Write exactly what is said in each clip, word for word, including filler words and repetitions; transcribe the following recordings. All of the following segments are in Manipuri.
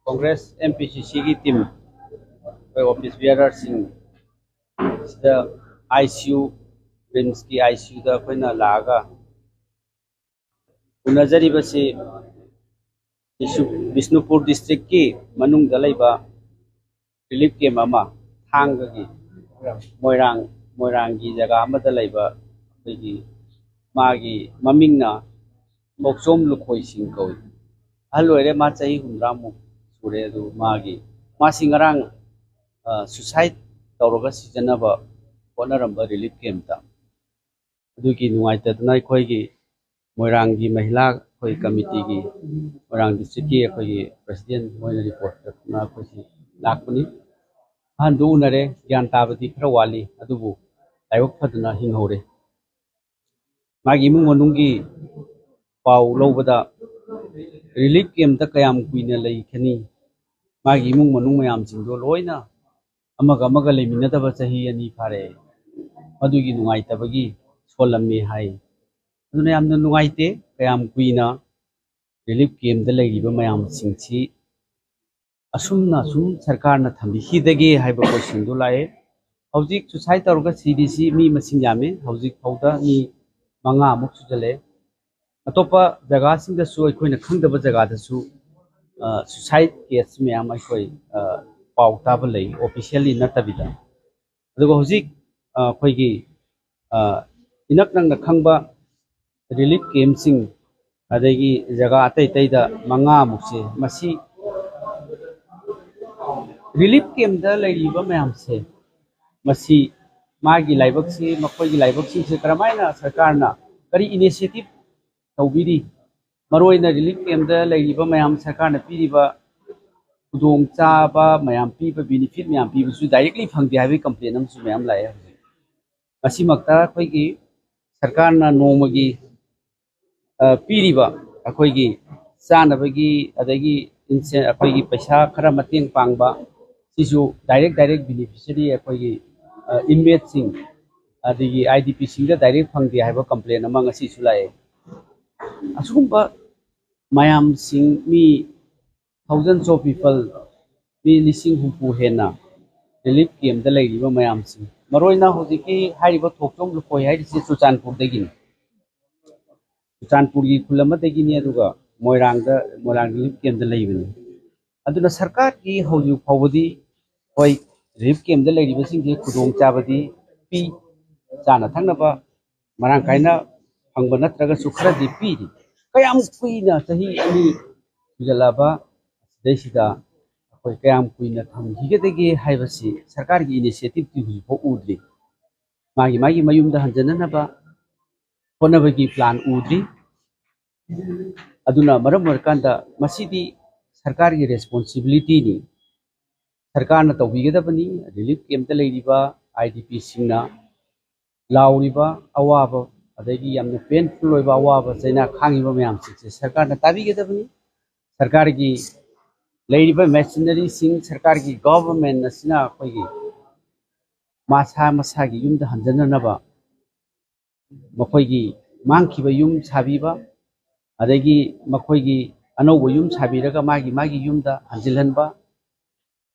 ꯀꯣꯡꯒ꯭ꯔꯦꯁ ꯑꯦꯝ ꯄꯤ ꯁꯤ ꯁꯤꯒꯤ ꯇꯤꯝ, ꯑꯩꯈꯣꯏ ꯑꯣꯐꯤꯁ ꯕꯤꯌꯔꯔꯁꯤꯡ ꯁꯤꯗ I C U, ꯔꯤꯝꯁꯀꯤ I C ꯌꯨꯗ ꯑꯩꯈꯣꯏꯅ ꯂꯥꯛꯑꯒ ꯎꯅꯖꯔꯤꯕꯁꯤ ꯕꯤꯁꯅꯨ-, ꯕꯤꯁꯅꯨꯄꯨꯔ ꯗꯤꯁꯇ꯭ꯔꯤꯛꯀꯤ ꯃꯅꯨꯡꯗ ꯂꯩꯕ ꯔꯤꯂꯤꯐ ꯀꯦꯝ ꯑꯃ, ꯊꯥꯡꯒꯒꯤ ꯃꯣꯏꯔꯥꯡ, ꯃꯣꯏꯔꯥꯡꯒꯤ ꯖꯒꯥ ꯑꯃꯗ ꯂꯩꯕ ꯑꯩꯈꯣꯏꯒꯤ, ꯃꯥꯒꯤ ꯃꯃꯤꯡꯅ ꯊꯣꯛꯆꯣꯝ ꯂꯨꯈꯣꯏ ꯁꯤꯡ ꯀꯧꯏ꯫ ꯑꯍꯜ ꯑꯣꯏꯔꯦ, ꯃꯥ ꯆꯍꯤ ꯍꯨꯝꯗ꯭ꯔꯥꯃꯨꯛ ꯁꯨꯔꯦ꯫ ꯑꯗꯨ ꯃꯥꯒꯤ, ꯃꯥꯁꯤ ꯉꯔꯥꯡ, ꯑ, ꯁꯨꯁꯥꯏꯠ ꯇꯧꯔꯒ ꯁꯤꯖꯅꯕ ꯍꯣꯠꯅꯔꯝꯕ ꯔꯤꯂꯤꯐ ꯀꯦꯝꯞꯇ꯫ ꯑꯗꯨꯒꯤ ꯅꯨꯡꯉꯥꯏꯇꯗꯅ ꯑꯩꯈꯣꯏꯒꯤ ꯃꯣꯏꯔꯥꯡꯒꯤ ꯃꯍꯤꯂꯥ ꯑꯩꯈꯣꯏ ꯀꯃꯤꯇꯤꯒꯤ, ꯃꯣꯏꯔꯥꯡ ꯗꯤꯁꯇ꯭ꯔꯤꯛꯀꯤ ꯑꯩꯈꯣꯏꯒꯤ ꯄ꯭ꯔꯁꯤꯗꯦꯟ ꯃꯣꯏꯅ ꯔꯤꯄꯣꯔꯠ ꯇꯧꯔꯛꯇꯅ ꯑꯩꯈꯣꯏꯁꯤ ꯂꯥꯛꯄꯅꯤ꯫ ꯑꯍꯟꯗꯨ ꯎꯅꯔꯦ, ꯒ꯭ꯌꯥꯟ ꯇꯥꯕꯗꯤ ꯈꯔ ꯋꯥꯠꯂꯤ, ꯑꯗꯨꯕꯨ ꯂꯥꯏꯕꯛ ꯐꯗꯅ ꯍꯤꯡꯍꯧꯔꯦ꯫ ꯃꯥꯒꯤ ꯏꯃꯨꯡ ꯃꯅꯨꯡꯒꯤ ꯄꯥꯎ ꯂꯧꯕꯗ ꯔꯤꯂꯤꯐ ꯀꯦꯝꯞꯇ ꯀꯌꯥꯝ ꯀꯨꯏꯅ ꯂꯩꯈꯤꯅꯤ? ꯃꯥꯒꯤ ꯏꯃꯨꯡ ꯃꯅꯨꯡ ꯃꯌꯥꯝꯁꯤꯡꯗꯣ ꯂꯣꯏꯅ ꯑꯃꯒ ꯑꯃꯒ ꯂꯩꯃꯤꯟꯅꯗꯕ ꯆꯍꯤ ꯑꯅꯤ ꯐꯥꯔꯦ꯫ ꯃꯗꯨꯒꯤ ꯅꯨꯡꯉꯥꯏꯇꯕꯒꯤ ꯁꯣꯜꯂꯝꯃꯤ ꯍꯥꯏ꯫ ꯑꯗꯨꯅ ꯌꯥꯝꯅ ꯅꯨꯡꯉꯥꯏꯇꯦ꯫ ꯀꯌꯥꯝ ꯀꯨꯏꯅ ꯔꯤꯂꯤꯐ ꯀꯦꯝꯞꯇ ꯂꯩꯔꯤꯕ ꯃꯌꯥꯝꯁꯤꯡꯁꯤ ꯑꯁꯨꯝꯅ ꯑꯁꯨꯝ ꯁꯔꯀꯥꯔꯅ ꯊꯝꯕꯤꯈꯤꯗꯒꯦ ꯍꯥꯏꯕ ꯀꯣꯏꯁꯟꯗꯨ ꯂꯥꯛꯑꯦ꯫ ꯍꯧꯖꯤꯛ ꯁꯨꯁꯥꯏꯠ ꯇꯧꯔꯒ ꯁꯤꯔꯤꯁꯤ ꯃꯤ ꯃꯁꯤꯡ ꯌꯥꯝꯃꯤ꯫ ꯍꯧꯖꯤꯛ ꯐꯥꯎꯗ ꯃꯤ ꯃꯉꯥꯃꯨꯛ ꯁꯨꯖꯜꯂꯛꯑꯦ꯫ ꯑꯇꯣꯞꯄ ꯖꯒꯥꯁꯤꯡꯗꯁꯨ, ꯑꯩꯈꯣꯏꯅ ꯈꯪꯗꯕ ꯖꯒꯥꯗꯁꯨ, ꯑ, ꯁꯨꯁꯥꯏꯠ ꯀꯦꯁ ꯃꯌꯥꯝ ꯑꯩꯈꯣꯏ, ꯑ, ꯄꯥꯎ ꯇꯥꯕ ꯂꯩ, ꯑꯣꯐꯤꯁꯤꯌꯦꯜꯂꯤ ꯅꯠꯇꯕꯤꯗ꯫ ꯑꯗꯨꯒ ꯍꯧꯖꯤꯛ, ꯑ, ꯑꯩꯈꯣꯏꯒꯤ, ꯑ, ꯏꯅꯛ ꯅꯛꯅ ꯈꯪꯕ ꯔꯤꯂꯤꯐ ꯀꯦꯝꯞꯁꯤꯡ, ꯑꯗꯒꯤ ꯖꯒꯥ ꯑꯇꯩ ꯑꯇꯩꯗ ꯃꯉꯥꯃꯨꯛꯁꯦ, ꯃꯁꯤ ꯔꯤꯂꯤꯐ ꯀꯦꯝꯞꯇ ꯂꯩꯔꯤꯕ ꯃꯌꯥꯝꯁꯦ, ꯃꯁꯤ ꯃꯥꯒꯤ ꯂꯥꯏꯕꯛꯁꯤ, ꯃꯈꯣꯏꯒꯤ ꯂꯥꯏꯕꯛꯁꯤꯡꯁꯦ ꯀꯔꯝꯍꯥꯏꯅ ꯁꯔꯀꯥꯔꯅ ꯀꯔꯤ ꯏꯅꯤꯁꯤꯌꯦꯇꯤꯚ ꯇꯧꯕꯤꯔꯤ? ꯃꯔꯨꯑꯣꯏꯅ ꯔꯤꯂꯤꯐ ꯀꯦꯝꯞꯇ ꯂꯩꯔꯤꯕ ꯃꯌꯥꯝ, ꯁꯔꯀꯥꯔꯅ ꯄꯤꯔꯤꯕ ꯈꯨꯗꯣꯡꯆꯥꯕ ꯃꯌꯥꯝ ꯄꯤꯕ, ꯕꯦꯅꯤꯐꯤꯠ ꯃꯌꯥꯝ ꯄꯤꯕꯁꯨ ꯗꯥꯏꯔꯦꯛꯂꯤ ꯐꯪꯗꯦ ꯍꯥꯏꯕꯒꯤ ꯀꯝꯄ꯭ꯂꯦꯟ ꯑꯃꯁꯨ ꯃꯌꯥꯝ ꯂꯥꯛꯑꯦ ꯍꯧꯖꯤꯛ꯫ ꯃꯁꯤꯃꯛꯇ ꯑꯩꯈꯣꯏꯒꯤ ꯁꯔꯀꯥꯔꯅ ꯅꯣꯡꯃꯒꯤ, ꯑ, ꯄꯤꯔꯤꯕ ꯑꯩꯈꯣꯏꯒꯤ ꯆꯥꯅꯕꯒꯤ, ꯑꯗꯒꯤ ꯏꯟꯁꯦ-, ꯑꯩꯈꯣꯏꯒꯤ ꯄꯩꯁꯥ ꯈꯔ ꯃꯇꯦꯡ ꯄꯥꯡꯕ, ꯁꯤꯁꯨ ꯗꯥꯏꯔꯦꯛ, ꯗꯥꯏꯔꯦꯛ ꯕꯦꯅꯤꯐꯤꯁꯔꯤ ꯑꯩꯈꯣꯏꯒꯤ, ꯑ, ꯏꯟꯃꯦꯠꯁꯤꯡ, ꯑꯗꯒꯤ ꯑꯥꯏ ꯗꯤ ꯄꯤꯁꯤꯡꯗ ꯗꯥꯏꯔꯦꯛ ꯐꯪꯗꯦ ꯍꯥꯏꯕ ꯀꯝꯄ꯭ꯂꯦꯟ ꯑꯃ ꯉꯁꯤꯁꯨ ꯂꯥꯛꯑꯦ꯫ ꯑꯁꯤꯒꯨꯝꯕ ꯃꯌꯥꯝꯁꯤꯡ, ꯃꯤ Thousands of people, ꯃꯤ ꯂꯤꯁꯤꯡ ꯍꯨꯝꯐꯨ ꯍꯦꯟꯅ relief camp ꯇ ꯂꯩꯔꯤꯕ ꯃꯌꯥꯝꯁꯤꯡ, ꯃꯔꯨꯑꯣꯏꯅ ꯍꯧꯖꯤꯛꯀꯤ ꯍꯥꯏꯔꯤꯕ ꯊꯣꯛꯆꯣꯝ ꯂꯨꯈꯣꯏ ꯍꯥꯏꯔꯤꯁꯤ ꯆꯨꯔꯆꯥꯟꯄꯨꯔꯗꯒꯤꯅꯤ꯫ ꯆꯨꯔꯆꯥꯟꯄꯨꯔꯒꯤ ꯈꯨꯜ ꯑꯃꯗꯒꯤꯅꯤ, ꯑꯗꯨꯒ ꯃꯣꯏꯔꯥꯡꯗ, ꯃꯣꯏꯔꯥꯡ relief camp ꯇ ꯂꯩꯕꯅꯤ꯫ ꯑꯗꯨꯅ ꯁꯔꯀꯥꯔꯒꯤ ꯍꯧꯖꯤꯛ ꯐꯥꯎꯕꯗꯤ, ꯍꯣꯏ, relief camp ꯇ ꯂꯩꯔꯤꯕꯁꯤꯡꯁꯦ ꯈꯨꯗꯣꯡꯆꯥꯕꯗꯤ ꯄꯤ, ꯆꯥꯅ ꯊꯛꯅꯕ ꯃꯔꯥꯡ ꯀꯥꯏꯅ ꯐꯪꯕ ꯅꯠꯇ꯭ꯔꯒꯁꯨ ꯈꯔꯗꯤ ꯄꯤꯔꯤ꯫ ꯀꯌꯥꯝ ꯀꯨꯏꯅ, ꯆꯍꯤ ꯑꯅꯤ ꯁꯨꯖꯜꯂꯛꯑꯕ ꯁꯤꯗꯩꯁꯤꯗ ꯑꯩꯈꯣꯏ ꯀꯌꯥꯝ ꯀꯨꯏꯅ ꯊꯝꯈꯤꯒꯗꯒꯦ ꯍꯥꯏꯕꯁꯤ ꯁꯔꯀꯥꯔꯒꯤ initiative ꯇꯤ ꯍꯧꯖꯤꯛꯐꯥꯎ ꯎꯗ꯭ꯔꯤ꯫ ꯃꯥꯒꯤ ꯃꯥꯒꯤ ꯃꯌꯨꯝꯗ ꯍꯟꯖꯅꯅꯕ ꯍꯣꯠꯅꯕꯒꯤ plan ꯎꯗ꯭ꯔꯤ꯫ ꯑꯗꯨꯅ ꯃꯔꯝ ꯑꯣꯏꯔꯀꯥꯟꯗ ꯃꯁꯤꯗꯤ ꯁꯔꯀꯥꯔꯒꯤ responsibility ꯅꯤ, ꯁꯔꯀꯥꯔꯅ ꯇꯧꯕꯤꯒꯗꯕꯅꯤ꯫ Relief camp ꯇ ꯂꯩꯔꯤꯕ I D P ꯁꯤꯡꯅ ꯂꯥꯎꯔꯤꯕ ꯑꯋꯥꯕ, ꯑꯗꯒꯤ ꯌꯥꯝꯅ painful ꯑꯣꯏꯕ ꯑꯋꯥꯕ ꯆꯩꯅꯥ ꯈꯥꯡꯉꯤꯕ ꯃꯌꯥꯝꯁꯤꯡꯁꯦ ꯁꯔꯀꯥꯔꯅ ꯇꯥꯕꯤꯒꯗꯕꯅꯤ꯫ ꯁꯔꯀꯥꯔꯒꯤ ꯂꯩꯔꯤꯕ machinery ꯁꯤꯡ, ꯁꯔꯀꯥꯔꯒꯤ government ꯑꯁꯤꯅ ꯑꯩꯈꯣꯏꯒꯤ ꯃꯁꯥ ꯃꯁꯥꯒꯤ ꯌꯨꯝꯗ ꯍꯟꯖꯅꯅꯕ, ꯃꯈꯣꯏꯒꯤ ꯃꯥꯡꯈꯤꯕ ꯌꯨꯝ ꯁꯥꯕꯤꯕ, ꯑꯗꯒꯤ ꯃꯈꯣꯏꯒꯤ ꯑꯅꯧꯕ ꯌꯨꯝ ꯁꯥꯕꯤꯔꯒ ꯃꯥꯒꯤ ꯃꯥꯒꯤ ꯌꯨꯝꯗ ꯍꯟꯖꯤꯜꯍꯟꯕ,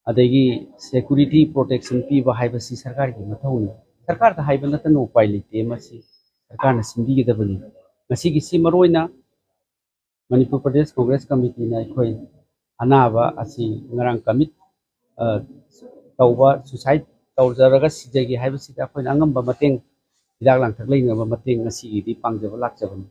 ꯑꯗꯒꯤ security protection ꯄꯤꯕ ꯍꯥꯏꯕꯁꯤ ꯁꯔꯀꯥꯔꯒꯤ ꯃꯊꯧꯅꯤ꯫ ꯁꯔꯀꯥꯔꯗ ꯍꯥꯏꯕ ꯅꯠꯇꯅ ꯎꯄꯥꯏ ꯂꯩꯇꯦ, ꯃꯁꯤ ꯁꯔꯀꯥꯔꯅ ꯁꯤꯟꯕꯤꯒꯗꯕꯅꯤ꯫ ꯉꯁꯤꯒꯤꯁꯤ ꯃꯔꯨꯑꯣꯏꯅ ꯃꯅꯤꯄꯨꯔ ꯄ꯭ꯔꯗꯦꯁ ꯀꯣꯡꯒ꯭ꯔꯦꯁ ꯀꯃꯤꯇꯤꯅ ꯑꯩꯈꯣꯏ ꯑꯅꯥꯕ ꯑꯁꯤ ꯉꯔꯥꯡ commit, ꯑ, ꯇꯧꯕ, suicide ꯇꯧꯖꯔꯒ ꯁꯤꯖꯒꯦ ꯍꯥꯏꯕꯁꯤꯗ ꯑꯩꯈꯣꯏꯅ ꯑꯉꯝꯕ ꯃꯇꯦꯡ, ꯍꯤꯗꯥꯛ ꯂꯥꯡꯊꯛ ꯂꯩꯅꯕ ꯃꯇꯦꯡ ꯉꯁꯤꯒꯤꯗꯤ ꯄꯥꯡꯖꯕ ꯂꯥꯛꯆꯕꯅꯤ꯫